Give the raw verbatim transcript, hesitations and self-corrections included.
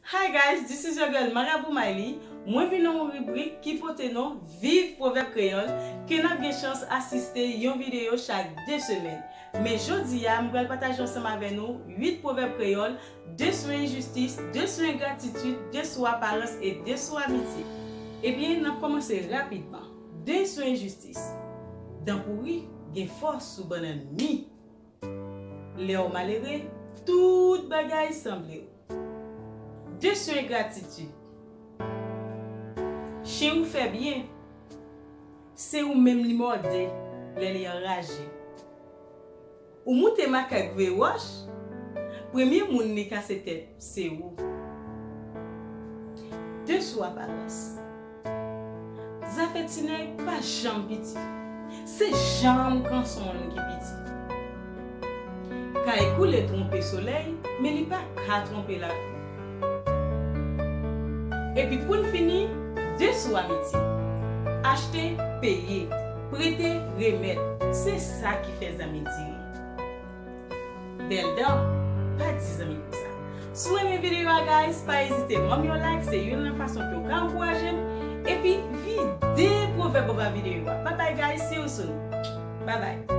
Hi guys, this is your girl Marabou Miley. Mwen vin nan yon ribrik ki pote non Viv Pwovèb Kreyòl, ke n ap gen chans asiste yon videyo chak de semèn. Men jodi a, m pral pataje ansanm avè nou uit pwovèb kreyòl, de sou enjistis, de sou engratitid, de sou aparans e de sou amitye. Ebyen, n ap kòmanse rapidman. De sou enjistis. Dan pouri gen fòs sou bannann mi. Lè w malere, tout bagay sanble w. De sou engratitid. Chen ou fè byen, se ou menm li mòde lè li anraje. Ou moute makak vye wòch, premye moun li kase tèt, se ou. De sou aparans. Zafè ti nèg pa janm piti. Se janm kanson l ki piti. Kay koule twonpe solèy, men li pa ka twonpe lapli. Epi pou n fini, de sou amitye. Achte, peye, prete, remèt. Se sa ki fè zanmi dire. Bèl dan, pa di zanmi konsa. Si w renmen videyo a, guys, pa ezite ban m yon like, se youn nan fason ke w ka ankouraje m. Epi vide pwovèb anba videyo a. Bye bye, guys, see you soon. Bye bye.